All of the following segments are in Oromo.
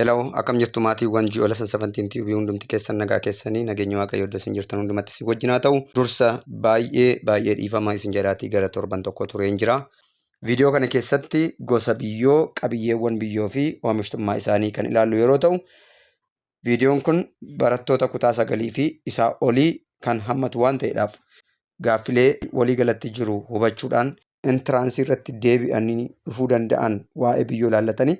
Hello, akkam jirtu maatiiwwan GO Lesson 17 TV? Hundumti keessan nagaa keessanii? Nageenya Waaqayyoo iddoo isin jirtan hundumatti isin wajjin haa ta'u. Dursa baay'ee baay'ee dhiifama isin jedhaatii gara torban tokko tureen jira. Viidiyoo kana keessatti gosa biyyoo, qabiyyeewwan biyyoo fi oomishtummaa isaanii kan ilaallu yeroo ta'u, viidiyoon kun barattoota kutaa sagalii fi isaa olii kan hammatu waan ta'eedhaaf, gaaffilee waliigalatti jiru hubachuudhaan entrance irratti deebi'anii dhufuu danda'an waa'ee biyyoo ilaallatanii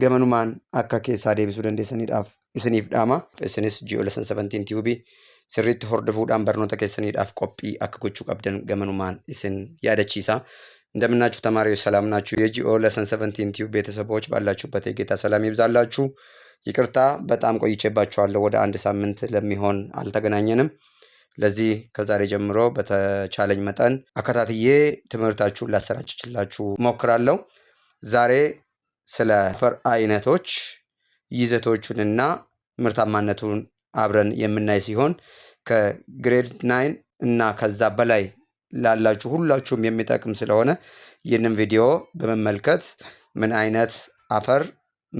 gamanumaan akka keessaa deebisuu dandeessaniidhaaf isiniif dhaama. Isinis GO Lesson 17 Tube sirriitti hordofuudhaan barnoota keessaniidhaaf qophii akka gochuu qabdan gamanumaan isin yaadachiisa. እንደምናችሁ ተማሪዎች፣ ሰላም ናችሁ? የ GO Lesson 17 Tube ቤተሰቦች፣ ባላችሁበት የጌታ ሰላም ይብዛላችሁ። ይቅርታ በጣም ቆይቼባችኋለሁ። ወደ አንድ ሳምንት ለሚሆን አልተገናኘንም። ለዚህ ከዛሬ ጀምሮ በተቻለኝ መጠን አከታትዬ ትምህርታችሁን ላሰራጭላችሁ እሞክራለሁ። ዛሬ ስለ አፈር አይነቶች ይዘቶቹንና ምርታማነቱን አብረን የምናይ ሲሆን፣ ከ grade 9 እና ከዛ በላይ ላላችሁ ሁላችሁም የሚጠቅም ስለሆነ ይህንን ቪዲዮ በመመልከት ምን አይነት አፈር፣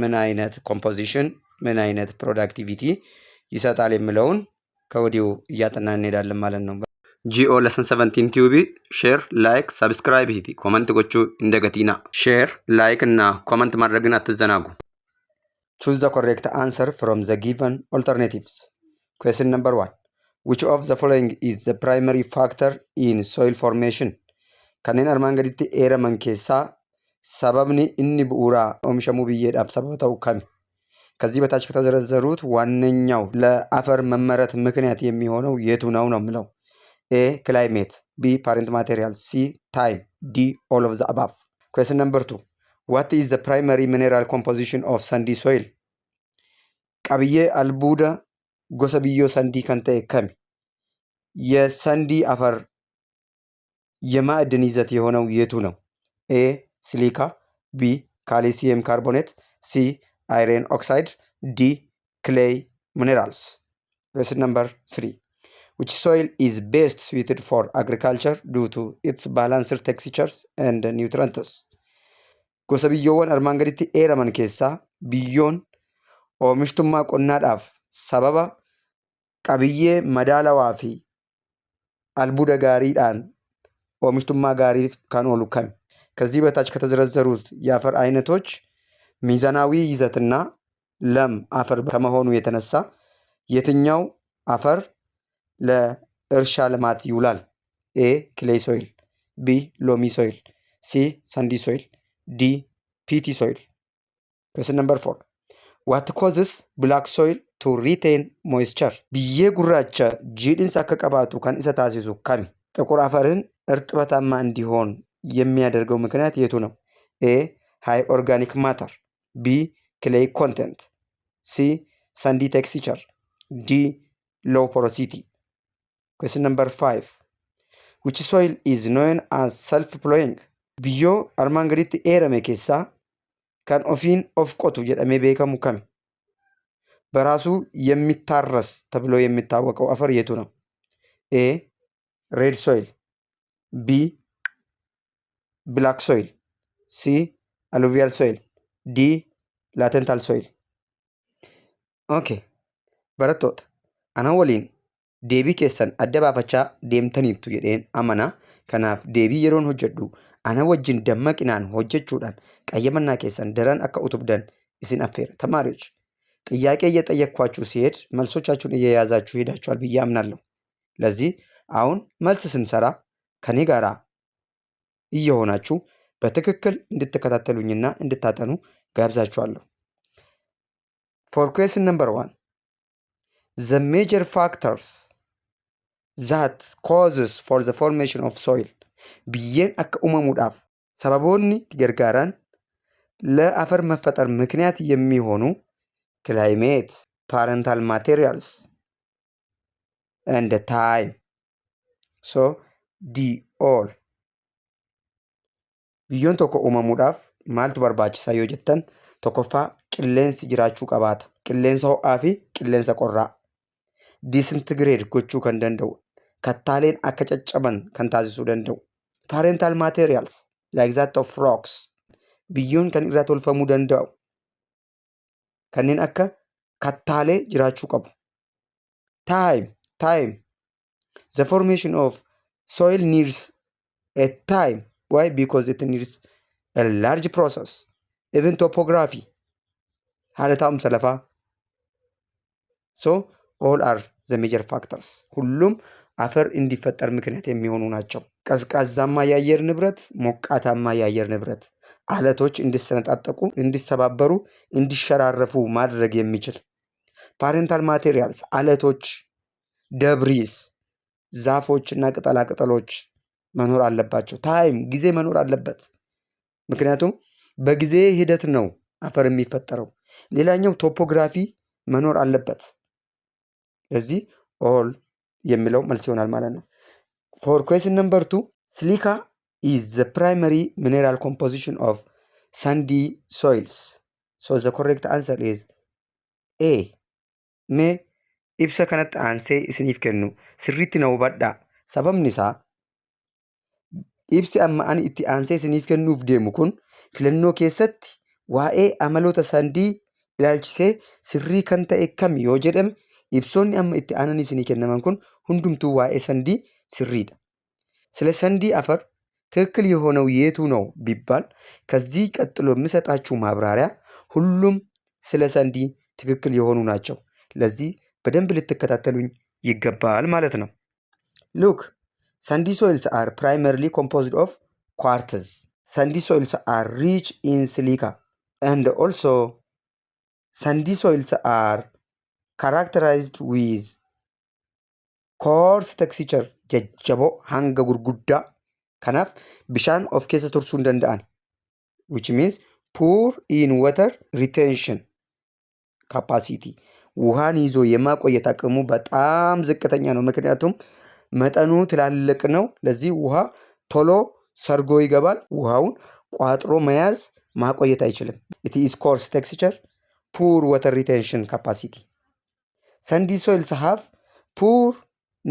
ምን አይነት composition፣ ምን አይነት productivity ይሰጣል የሚለውን ከወዲሁ እያጠናን እንሄዳለን ማለት ነው። GO Lesson 17 Tube share, like, subscribe fi comment gochuu hin dagatinaa። Share, like እና comment ማድረግን አትዘናጉ። Choose the correct answer from the given alternatives. Question number one. Which of the following is the primary factor in soil formation? Kanneen armaan gaditti eeraman keessaa sababni inni bu'uuraa oomishamuu biyyeedhaaf sababa ta'u kami? ከዚህ በታች ከተዘረዘሩት ዋነኛው ለአፈር መመረት ምክንያት የሚሆነው የቱ ነው ነው የሚለው። A, climate፣ B, parent material፣ C, time፣ D, all of the above። Question number two. What is the primary mineral composition of sandy soil? Qabiyyee albuuda gosa biyyoo sandy kan ta'e kami? የ sandy አፈር የማዕድን ይዘት የሆነው የቱ ነው? A, silica፣ B, calcium carbonate፣ C, iron oxide፣ D, clay minerals። Question number three. Which soil is best suited for agriculture due to its balanced textures and nutrients? Gosa biyyoowwan armaan gaditti eeraman keessaa biyyoon oomishtummaa qonnaadhaaf sababa qabiyyee madaalawaa fi albuuda gaariidhaan oomishtummaa gaariif kan oolu kami? ከዚህ በታች ከተዘረዘሩት የአፈር አይነቶች ሚዛናዊ ይዘትና ለም አፈር ከመሆኑ የተነሳ የትኛው አፈር ለእርሻ ልማት ይውላል? A, clay soil፣ B, loamy soil፣ C, sandy soil፣ D, peaty soil። Question number four. What causes black soil to retain moisture? Biyyee gurraacha jiidhinsa akka qabaatu kan isa taasisu kami? ጥቁር አፈርን እርጥበታማ እንዲሆን የሚያደርገው ምክንያት የቱ ነው? A, high organic matter፣ B, clay content፣ C, sandy texture፣ D, low porosity። Question number five. Which soil is known as self plowing? Biyyoo armaan gaditti eerame keessaa kan ofiin of qotu jedhamee beekamu kami? በራሱ የሚታረስ ተብሎ የሚታወቀው አፈር የቱ ነው? A, red soil፣ B, black soil፣ C, alluvial soil፣ D, latental soil። Okay, barattoota, ana waliin deebii keessan adda baafachaa deemtaniittu jedheen amana. Kanaaf deebii yeroon hojjedhu ana wajjin dammaqinaan hojjechuudhaan qayyabannaa keessan daran akka utubdan isin affeera. ተማሪዎች፣ ጥያቄ እየጠየቅኳችሁ ሲሄድ መልሶቻችሁን እየያዛችሁ ሄዳችኋል ብዬ አምናለሁ። ለዚህ አሁን መልስ ስንሰራ ከኔ ጋራ እየሆናችሁ በትክክል እንድትከታተሉኝና እንድታጠኑ ጋብዛችኋለሁ። For question number one, the major factors that causes for the formation of soil, biyyeen akka uumamuudhaaf sababoonni gargaaran, ለአፈር መፈጠር ምክንያት የሚሆኑ climate፣ parental materials and time, so D, all. Biyyoon tokko uumamuudhaaf maaltu barbaachisaa yoo jettan, tokkoffaa qilleensi jiraachuu qabaata. Qilleensa ho'aa fi qilleensa qorraa. Disintegrate gochuu kan danda'u, kattaaleen akka caccaban kan taasisuu danda'u. Parental materials like that of rocks, biyyoon kan irraa tolfamuu danda'u. Kanneen akka kattaalee jiraachuu qabu. Time. The formation of soil needs a time. Why? Because it needs a large process. Even topography. Haala taa'umsa lafaa. So all are the major factors. ሁሉም አፈር እንዲፈጠር ምክንያት የሚሆኑ ናቸው። ቀዝቃዛማ የአየር ንብረት፣ ሞቃታማ የአየር ንብረት አለቶች እንዲሰነጣጠቁ፣ እንዲሰባበሩ፣ እንዲሸራረፉ ማድረግ የሚችል parental materials አለቶች፣ debris፣ ዛፎች እና ቅጠላ ቅጠሎች መኖር አለባቸው። Time ጊዜ መኖር አለበት። ምክንያቱም በጊዜ ሂደት ነው አፈር የሚፈጠረው። ሌላኛው topography መኖር አለበት። ለዚህ all የሚለው መልስ ይሆናል ማለት ነው። For question number 2, silica is the primary mineral composition of sandy soils. So the correct answer is A. Mee ibsa kanatti aansee isiniif kennu sirriitti na hubadhaa. Sababni isaa ibsi amma ani itti aansee isiniif kennuuf deemu kun filannoo keessatti waa'ee amaloota sandy ilaalchisee sirrii kan ta'e kami yoo jedhame ibsoonni amma itti aananii isinii kennaman kun hundumtuu waa'ee sandy sirriidha. ስለ sandy አፈር ትክክል የሆነው የቱ ነው ቢባል ከዚህ ቀጥሎ የምሰጣችሁ ማብራሪያ ሁሉም ስለ sandy ትክክል የሆኑ ናቸው። ለዚህ በደንብ ልትከታተሉኝ ይገባል ማለት ነው። Look, sandy soils are primarily composed of quartz. Sandy soils are rich in silica, and also sandy soils are characterized with coarse texture, jajjaboo hanga gurguddaa kanaaf bishaan of keessa tursuu hin danda'an, which means poor in water retention capacity. ውሃን ይዞ የማቆየት አቅሙ በጣም ዝቅተኛ ነው። ምክንያቱም መጠኑ ትላልቅ ነው። ለዚህ ውሃ ቶሎ ሰርጎ ይገባል። ውሃውን ቋጥሮ መያዝ ማቆየት አይችልም። It is coarse texture, poor water retention capacity. Sandy soils have poor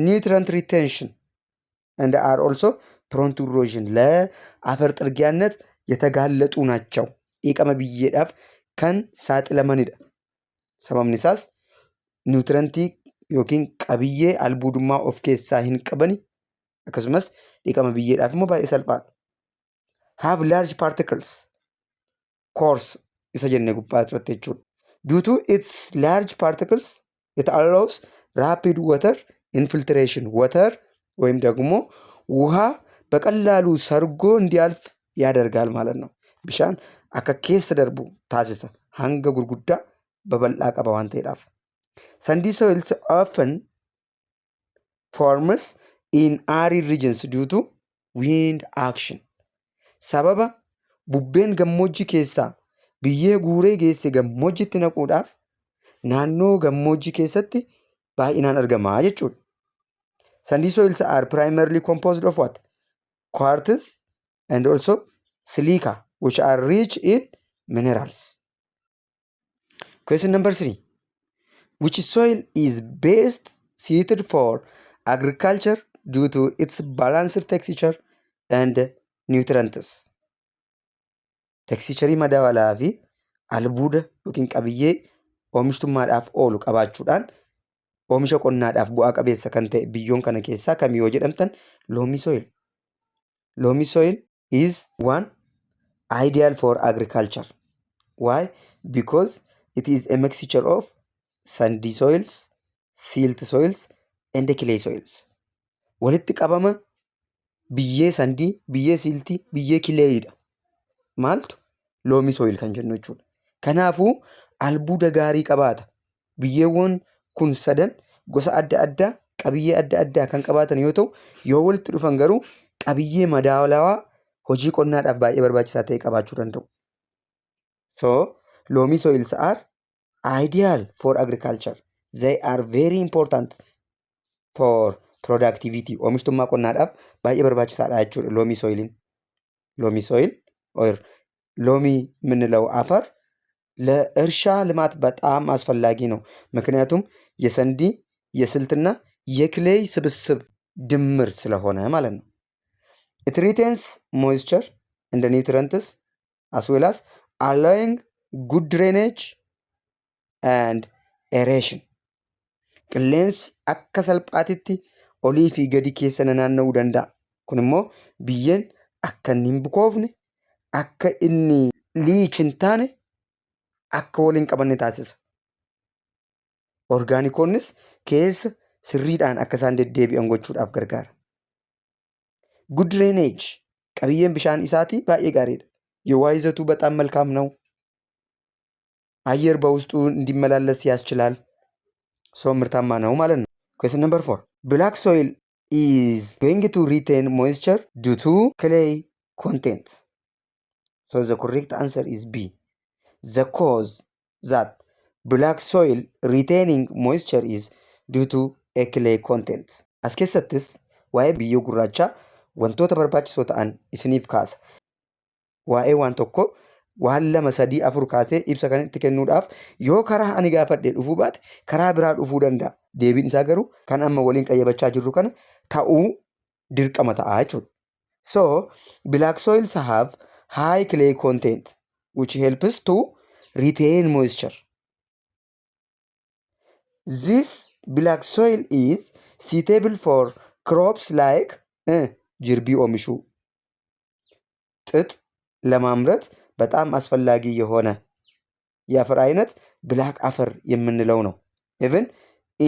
nutrient retention and are also prone to erosion. ለአፈር ጥርጊያነት የተጋለጡ ናቸው። Dhiqama biyyeedhaaf kan saaxilamanidha. Sababni isaas nutrientii yookiin qabiyyee albuudummaa of keessaa hin qabani akkasumas dhiqama biyyeedhaaf immoo baay'ee salphaadha. Have large particles, coarse isa jenne gubbaa irratti jechuudha. Due to its large particles, it allows rapid water infiltration. Water ወይም ደግሞ ውሃ በቀላሉ ሰርጎ እንዲያልፍ ያደርጋል ማለት ነው። Bishaan akka keessa darbu taasisa hanga gurguddaa babal'aa qaba waan ta'eedhaaf. Sandy soils often forms in arid regions due to wind action. Sababa bubbeen gammoojjii keessaa biyyee guuree geesse gammoojjiitti naquudhaaf naannoo gammoojjii keessatti baay'inaan argama jechuudha. Sandy soils are primarily composed of what? Quartz and also silica, which are rich in minerals. Question number 3. Which soil is best suited for agriculture due to its balanced texture and nutrients? Texturii madaalaa fi albuuda yookiin qabiyyee oomishtummaadhaaf oolu qabaachuudhaan oomisha qonnaadhaaf bu'aa qabeessa kan ta'e biyyoon kana keessaa kami yoo jedhamtan, loamy soil. Loamy soil is one ideal for agriculture. Why? Because it is a mixture of sandy soils, silt soils and clay soils. Walitti qabama biyyee sandy, biyyee siltii, biyyee clayidha. Maaltu loamy soil kan jennu jechuudha. Kanaafuu albuuda gaarii qabaata. Biyyeewwan kun sadan gosa adda addaa qabiyyee adda addaa kan qabaatan yoo ta'u, yoo walitti dhufan garuu qabiyyee madaalawaa hojii qonnaadhaaf baay'ee barbaachisaa ta'e qabaachuu danda'u. So loamy soils are ideal for agriculture. They are very important for productivity. Oomishtummaa qonnaadhaaf baay'ee barbaachisaadha jechuudha loamy soiliin. Loamy soil or loamy የምንለው አፈር ለእርሻ ልማት በጣም አስፈላጊ ነው። ምክንያቱም የ sandy የ silt ና የ clay ስብስብ ድምር ስለሆነ ማለት ነው። It retains moisture and nutrients as well as allowing good drainage. and aeration. Qilleensi akka salphaatitti olii fi gadi keessa naanna'uu danda'a. Kun immoo biyyeen akka inni hin bukoofne, akka inni leach hin taane, akka waliin qabanne taasisa. Orgaanikoonnis keessa sirriidhaan akka isaan deddeebi'an gochuudhaaf gargaara. Good drainage, qabiyyeen bishaan isaatii baay'ee gaariidha. የውሃ ይዘቱ በጣም መልካም ነው። አየር በውስጡ እንዲመላለስ ያስችላል። So ምርታማ ነው ማለት ነው። Question number 4: Black soil is going to retain moisture due to clay content. So the correct answer is B. The cause that black soil retaining moisture is due to a clay content. As keessattis waa'ee biyyoo gurraachaa wantoota barbaachisoo ta'an isiniif kaasa. Waa'ee waan tokko waan lama, sadii, afur kaasee ibsa kan itti kennuudhaaf yoo karaa ani gaafadhe dhufuu baate karaa biraa dhufuu danda'a. Deebiin isaa garuu kan amma waliin qayyabachaa jirru kana ta'uu dirqama ta'a jechuudha. So black soils have high clay content, which helps to retain moisture. This black soil is suitable for crops like jirbii oomishuu, ጥጥ ለማምረት በጣም አስፈላጊ የሆነ የአፈር አይነት black አፈር የምንለው ነው። Even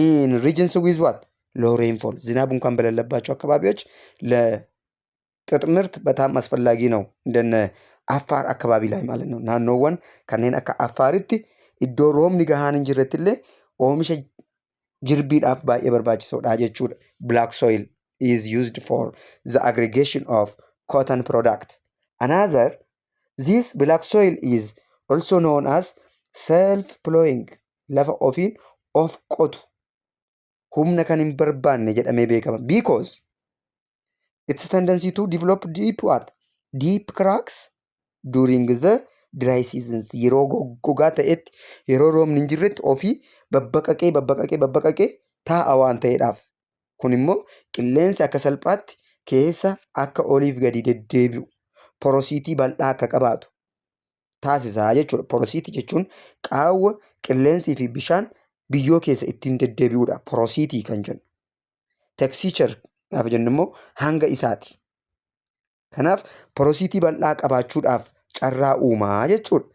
in regions with what? Low rainfall፣ ዝናብ እንኳን በሌለባቸው አካባቢዎች ለጥጥ ምርት በጣም አስፈላጊ ነው። እንደነ አፋር አካባቢ ላይ ማለት ነው። Naannoowwan kanneen akka Affaaritti iddoo roobni gahaan hin jirretti illee oomisha jirbiidhaaf baay'ee barbaachisoodha jechuudha. Black soil is used for the aggregation of cotton product. Another, this black soil is also known as self-plowing, lafa ofiin of qotu, humna kan hin barbaanne jedhamee beekama. Because its tendency to develop deep what? Deep cracks during the dry seasons. Yeroo goggogaa ta'etti, yeroo roobni hin jirretti ofii babbaqaqee babbaqaqee babbaqaqee taa'a waan ta'eedhaaf. Kun immoo qilleensi akka salphaatti keessa akka oliif gadi deddeebi'u, porosity bal'aa akka qabaatu taasisaa jechuudha. Porosity jechuun qaawwa qilleensii fi bishaan biyyoo keessa ittiin deddeebi'udha. Porosity kan jennu. Texture gaafa jennu immoo hanga isaati. Kanaaf porosity bal'aa qabaachuudhaaf carraa uumaa jechuudha.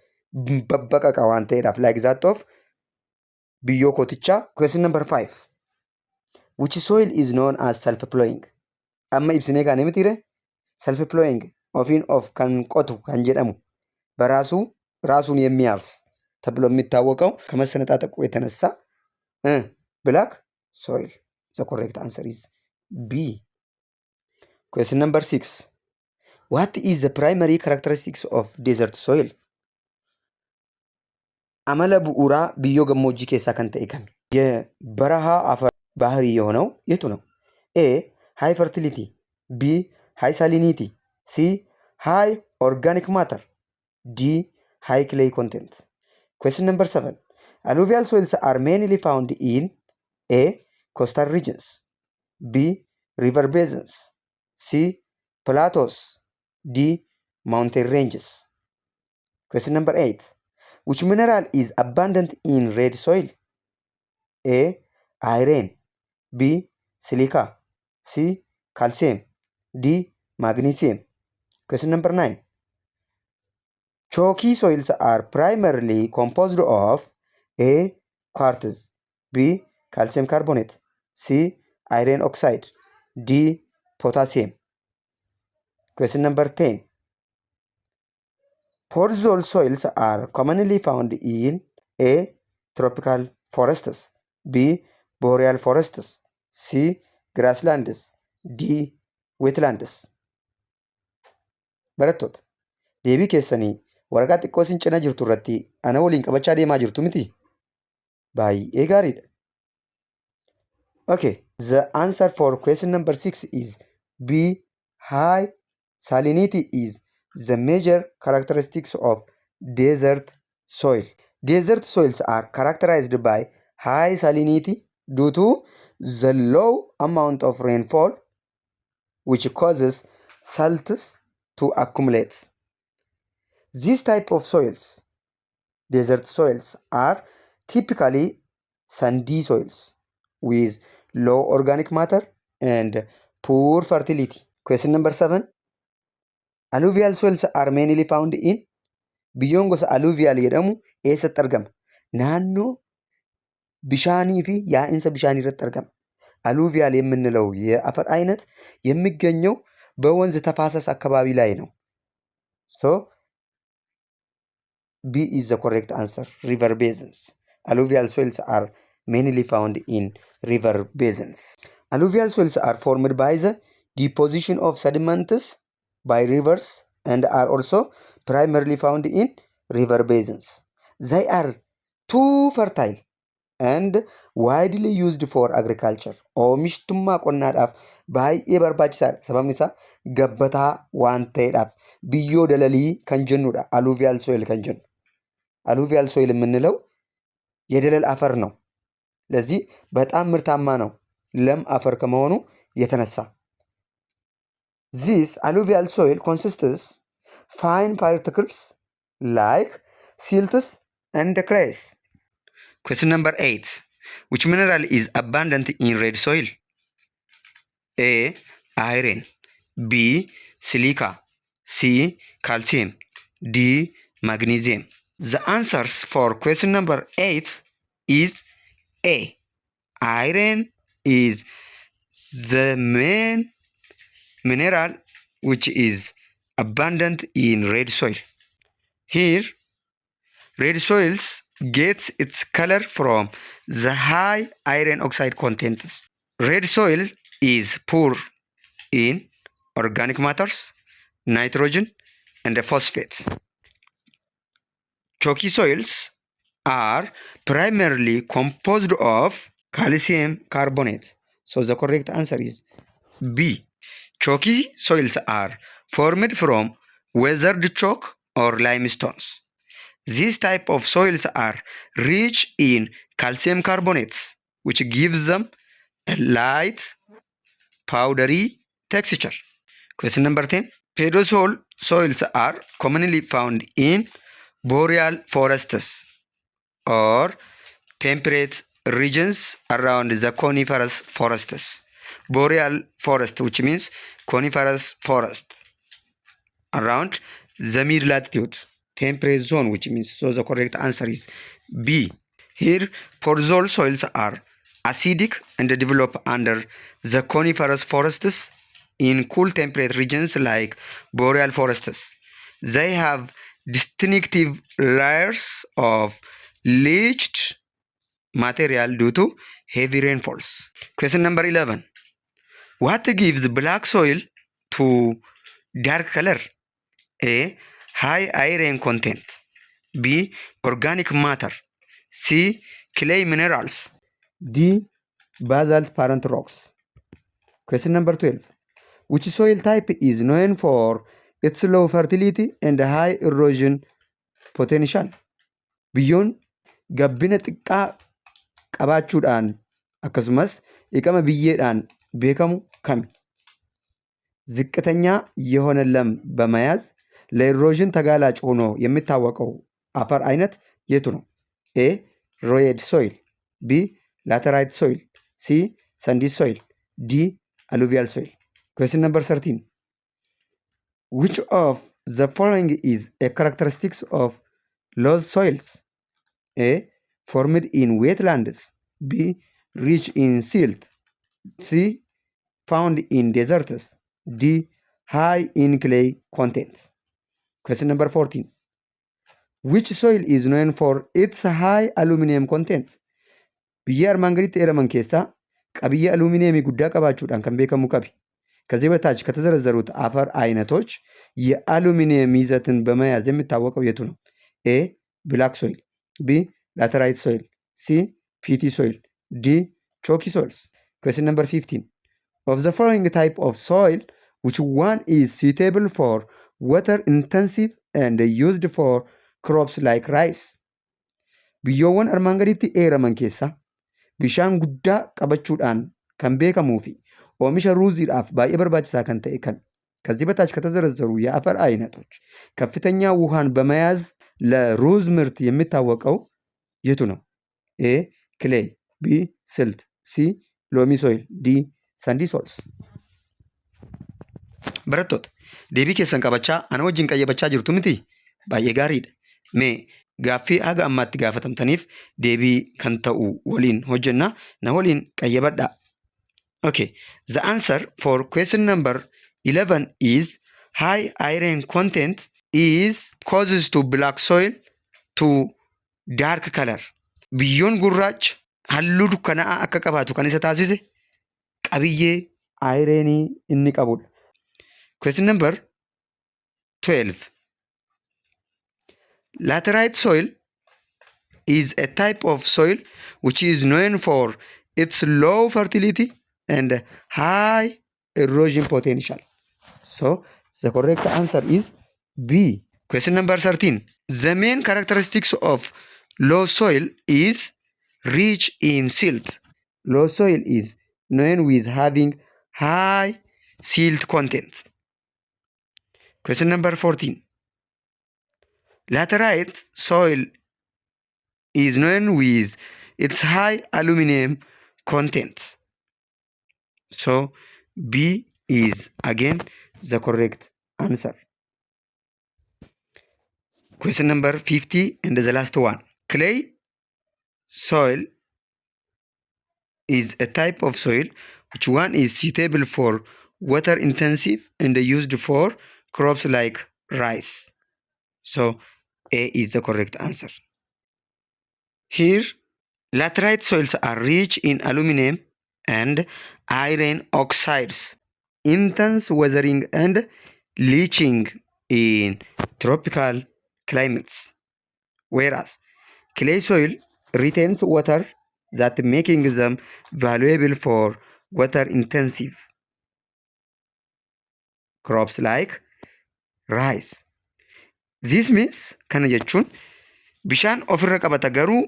Babbaqaqa waan ta'eedhaaf, like that of biyyoo kotichaa. Question number 5. Which soil is known as self-plowing? Amma ibsinee kaane mitiire? Self-plowing, ofiin of kan qotu kan jedhamu, በራሱ ራሱን የሚያርስ ተብሎ የሚታወቀው ከመሰነጣጠቁ የተነሳ black soil. The correct answer is B. Question number 6. What is the primary characteristics of desert soil? Amala bu'uuraa biyyoo gammoojjii keessaa kan ta'e kami? የበረሃ አፈር ባህሪ የሆነው የቱ ነው? A, high fertility፣ B, high salinity፣ C, high organic matter፣ D, high clay content. Question number 7. Alluvial soils are mainly found in A, coastal regions፣ B, river basins፣ C, plateaus፣ D, mountain ranges. Question number 8. Which mineral is abundant in red soil? A, iron፣ B, silica፣ C, calcium፣ D, magnesium. Question number 9. Chalky soils are primarily composed of A, quartz፣ B, calcium carbonate፣ C, iron oxide፣ D, potassium. Question number 10. Podzol soils are commonly found in A, tropical forests፣ B, boreal forests፣ C, grasslands፣ D, wetlands. Barattoota, deebii keessanii waraqaa xiqqoo isin cina jirtu irratti ana waliin qabachaa deemaa jirtu miti? Baay'ee gaariidha. Okay, the answer for question number 6 is B. High salinity is the major characteristics of desert soil. Desert soils are characterized by high salinity due to the low amount of rainfall, which causes salts to accumulate. This type of soils, desert soils, are Typically sandy soils with low organic matter and poor fertility. Question number 7. Alluvial soils are mainly found in, biyyoon gosa alluvial jedhamu eessatti argama? Naannoo bishaanii fi yaa'insa bishaanii irratti argama. Alluvial የምንለው የአፈር አይነት የሚገኘው በወንዝ ተፋሰስ አካባቢ ላይ ነው። So B is the correct answer. River basins. Alluvial soils are mainly found in river basins. Alluvial soils are formed by the deposition of sediments by rivers and are also primarily found in river basins. They are too fertile and widely used for agriculture. Oomishtummaa qonnaadhaaf baay'ee barbaachisaadha. Sababni isaa gabbataa waan ta'eedhaaf biyyoo dalalii kan jennudha. Alluvial soil kan jennu. Alluvial soil የምንለው የደለል አፈር ነው። ለዚህ በጣም ምርታማ ነው፣ ለም አፈር ከመሆኑ የተነሳ። This alluvial soil consists fine particles like silts and clays. Question number 8. Which mineral is abundant in red soil? A. Iron, B. Silica, C. Calcium, D. Magnesium. The answers for question number 8 is A. Iron is the main mineral which is abundant in red soil. Here, red soils gets its color from the high iron oxide contents. Red soil is poor in organic matters, nitrogen, and phosphate. Chalky soils are primarily composed of calcium carbonate. So the correct answer is B. Chalky soils are formed from weathered chalk or limestones. These type of soils are rich in calcium carbonates, which gives them a light, powdery texture. Question number 10. Pedosol soils are commonly found in boreal forests or temperate regions around the coniferous forests. Boreal forest, which means coniferous forest, around the mid latitude temperate zone, which means, so the correct answer is B. Here, podzol soils are acidic and develop under the coniferous forests in cool temperate regions like boreal forests. They have distinctive layers of leached material due to heavy rainfalls. Question number 11. What gives black soil to dark color? A. High iron content. B. Organic matter. C. Clay minerals. D. Basalt parent rocks. Question number 12. Which soil type is known for its low fertility and high erosion potential? Biyyoon gabbina xiqqaa qabaachuudhaan akkasumas dhiqama biyyeedhaan beekamu kami? ዝቅተኛ የሆነ ለም በመያዝ ለ erosion ተጋላጭ ሆኖ የሚታወቀው አፈር አይነት የቱ ነው? A, red soil፣ B, laterite soil፣ C, sandy soil፣ D, alluvial soil። Question number 13. Which of the following is a characteristics of loess soils? A, formed in wetlands, B, rich in silt, C, found in deserts, D, high in clay content. Question number 14. Which soil is known for its high aluminum content? Biyyee armaan gaditti eeraman keessaa qabiyyee alumineemii guddaa qabaachuudhaan kan beekamu kami? ከዚህ በታች ከተዘረዘሩት አፈር አይነቶች የአሉሚኒየም ይዘትን በመያዝ የሚታወቀው የቱ ነው? A, black soil፣ B, laterite soil፣ C, peaty soil፣ D, chalky soils። Question number 15. Of the following type of soil, which one is suitable for water intensive and used for crops like rice? Biyyoowwan armaan gaditti eeraman keessaa bishaan guddaa qabachuudhaan kan beekamuu fi oomisha ruuziidhaaf baay'ee barbaachisaa kan ta'e kami? ከዚህ በታች ከተዘረዘሩ የአፈር አይነቶች ከፍተኛ ውሃን በመያዝ ለሩዝ ምርት የሚታወቀው የቱ ነው? A. Clay, B. Silt, C. Loamy soil, D. Sandy soils. Barattoota, deebii keessan qabachaa ana wajjin qayyabachaa jirtu miti? Baay'ee gaariidha. Mee gaaffii haga ammaatti gaafatamtaniif deebii kan ta'u waliin hojjenna. Na waliin qayyabadhaa. Okay, the answer for question number 11 is high iron content is causes to black soil to dark color. Biyyoon gurraacha halluu dukkanaa'aa akka qabaatu kan isa taasise qabiyyee ironii inni qabudha. Question number 12. Laterite soil is a type of soil which is known for its low fertility and high erosion potential. So the correct answer is B. Question number 13. The main characteristics of loess soil is rich in silt. Loess soil is known with having high silt content. Question number 14. Laterite soil is known with its high aluminum content. So B is again the correct answer. Question number 15 and the last one. Clay soil is a type of soil which one is suitable for water intensive and used for crops like rice. So A is the correct answer. Here, laterite soils are rich in aluminum and iron oxides, intense weathering and leaching in tropical climates. Whereas clay soil retains water that making them valuable for water intensive crops like rice. This means, kana jechuun, bishaan ofirra qabata garuu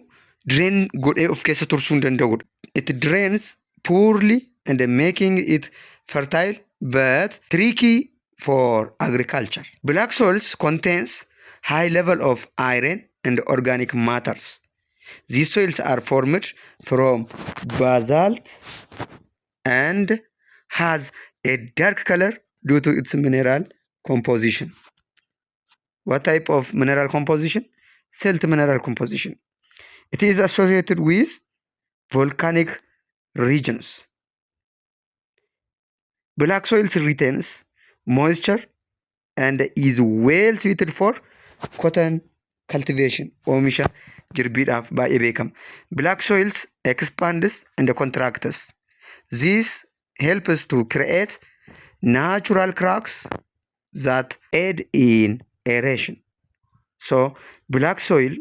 drain godhee of keessa tursuu hin danda'udha. It drains poorly and making it fertile but tricky for agriculture. Black soils contains high level of iron and organic matters. These soils are formed from basalt and has a dark color due to its mineral composition. What type of mineral composition? Silt mineral composition. It is associated with volcanic regions. Black soils retains moisture and is well suited for cotton cultivation. Oomisha jirbiidhaaf baay'ee beekama. Black soils expands and contracts. This helps to create natural cracks that aid in aeration. So black soil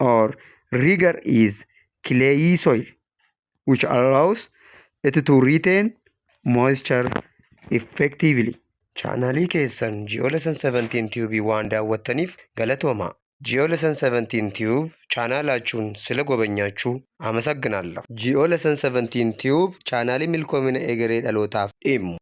or regur is clayey soil which allows it to retain moisture effectively. Chaanaalii keessan Ji'oolessan 17 Tube waan daawwattaniif galatooma. Ji'oolessan 17 Tube chaanaalaachuun ስለ ጎበኛችሁ አመሰግናለሁ። Ji'oolessan 17 Tube chaanaalii milkoomina egeree dhalootaaf dhimmu.